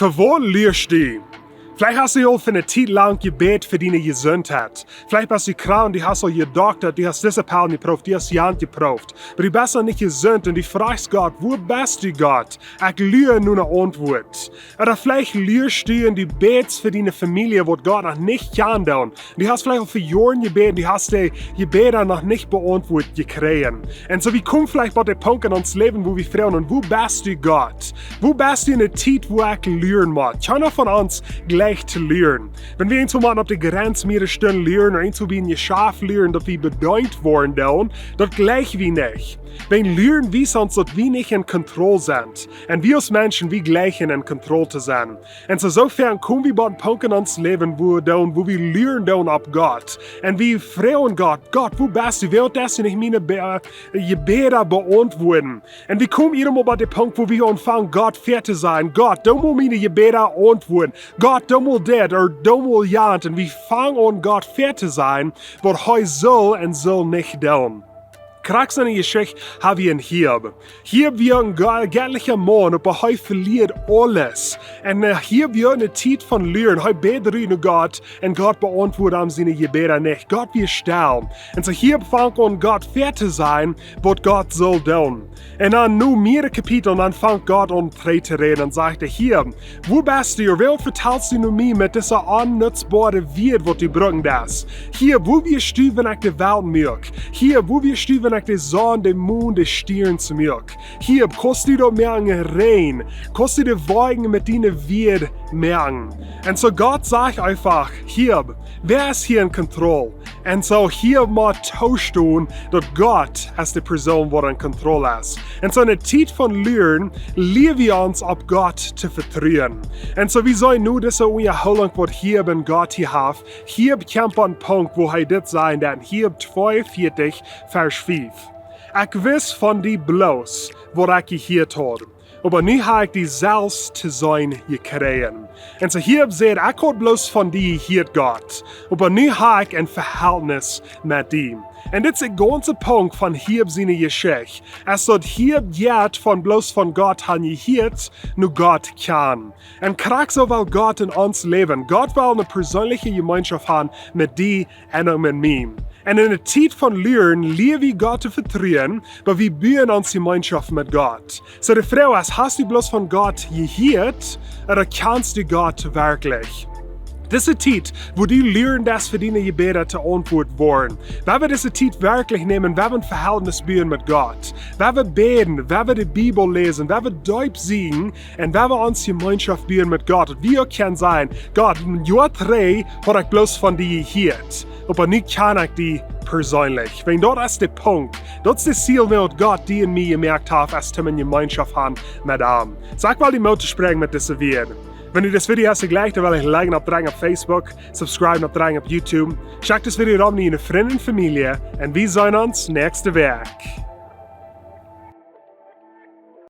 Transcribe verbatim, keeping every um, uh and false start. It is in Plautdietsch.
Fa waut luarst du? Veleicht hast du aul fa eene Tiet lang jebät fa diene Jesundheit. Veleicht best du krank, du hast aul jedoktert, du hast dise Pellen jeprooft, du hast jant jeprooft. Oba du best noch nich jesunt un du froagst Gott: Wua best du, Gott? Ekj lua no eene Auntwuat. Ooda veleicht luarst du un du bätst fa diene Famielje, waut Gott noch nich kaun doonen. Du hast veleicht aul fa Joaren jebät, du hast de Jebäda noch nich beauntwuat jekjräajen. Un soo, wie komen veleicht bie dän Punkt en ons Läwen, wua wie froagen: Wua best du, Gott? Wua best du en de Tiet, wua ekj luaren mott? Kjeena von ons jleicht to luaren. Wan wie irjentwua opp de Grenz mea Stunden luaren, ooda irjentwua bie een Jeschaft luaren, daut wie bedeent woaren doonen, daut jleich wie nich. Wan luaren wiest ons, daut wie nich en Kontroll sent. Un wie aus Menschen, wie jleichen en Kontroll to sennen. Un soo, soo foaken komen wie bie een Punkt en ons Läwen, wua doonen, wua wie luaren doonen opp Gott. Un wie froagen Gott: Gott, wua best du? Wuarom deist du nich miene Be-, äh, Jebäda beauntwuaden? Un wie komen irjentwua bie dän Punkt, wua wie aunfangen, Gott väa to sennen: Gott, doo mol miene Jebäda auntwuaden. Gott, doo mol dit, ooda doo mol jant. Un wie fangen aun, Gott väa to sennen, waut hee saul un saul nich doonen. Krakjt soone Jeschicht ha wie en Hiob. Hiob wia een ge-, jettlicha Maun, oba hee veleet aules. Un, äh, Hiob wia en de Tiet von luaren. Hee bäd no Gott un Gott beauntwuad am siene Jebäda nich. Gott wia stell. Un soo Hiob fangt aun, Gott väa to sennen, waut Gott saul doonen. Un dan no mea Kapitel, dan fangt Gott aun trigj to räden un sajcht hee: Hiob, wua best du? Wuarom vetalst du no mie met dise onnutzboare Wieed, waut du brucken deist? Hiob, wua wieescht du, wan ekj de Welt muak? Hiob, wua wieescht du, wan ekj de Sonn, de Moon, de Stierns muak? Hiob, kaust du daut moaken rein? Kaust du de Wolkjen met diene Wieed moaken? Un soo Gott sajcht eefach: Hiob, wäa es hia en Kontroll? Un soo Hiob mott toostonen, daut Gott es de Persoon, waut en Kontroll es. Un soo en de Tiet von luaren, lia wie ons opp Gott to vetruen. Un soo wie seenen nu dise Unjahoolunk, waut Hiob un Gott hia haft. Hiob kjemt aun een Punkt, wua hee dit sajcht, en Hiob twee un vieetich, Varsch fief: Ekj wist von die bloos, waut ekj jehieet haud. Oba nu ha ekj die selfst to seenen jekjräajen. Un soo Hiob sajcht: Ekj haud bloos von die jehieet, Gott. Oba nu ha ekj een Vehältnis met die. Un dit es de gaunze Punkt von Hiob siene Jeschicht. Es daut Hiob jeit von bloos von Gott han jehieet, no Gott kjanen. Un krakjt soo well Gott en ons Läwen. Gott well eene perseenelje Jemeenschoft han met die un uk met mie. Un en de Tiet von luaren, lia wie Gott to vetruen, oba wie buen ons Jemeenschoft met Gott. Soo de Froag es: Hast du bloos von Gott jehieet, ooda kjanst du Gott werkjlich? Dise Tiet, wua du luaren deist fa diene Jebäda to beauntwuat woaren, woa wie dise Tiet werkjlich nämen, woa wie een Vehältnis buen met Gott, woa wie bäden, woa wie de Bibel läsen, woa wie deep sieekjen, un woa wie ons Jemeenschoft buen met Gott, daut wie uk kjennen sajen: Gott, een Joa trigj haud ekj bloos von die jehieet, oba nu kjan ekj die perseenlich. Wan daut es de Punkt, daut es de Ziel, waut Gott die un mie jemoakt haft, es toom eene Jemeenschoft han met am. Soo ekj well die Moot toospräakjen met dise Wieed. Wan du dise Video hast jliked, dan well ekj een Like oppdrekjen opp Facebook, subscribe oppdrekjen opp YouTube. Schekj dise Video rom no diene Frind un Famielje un wie seenen ons näakjste Wäakj.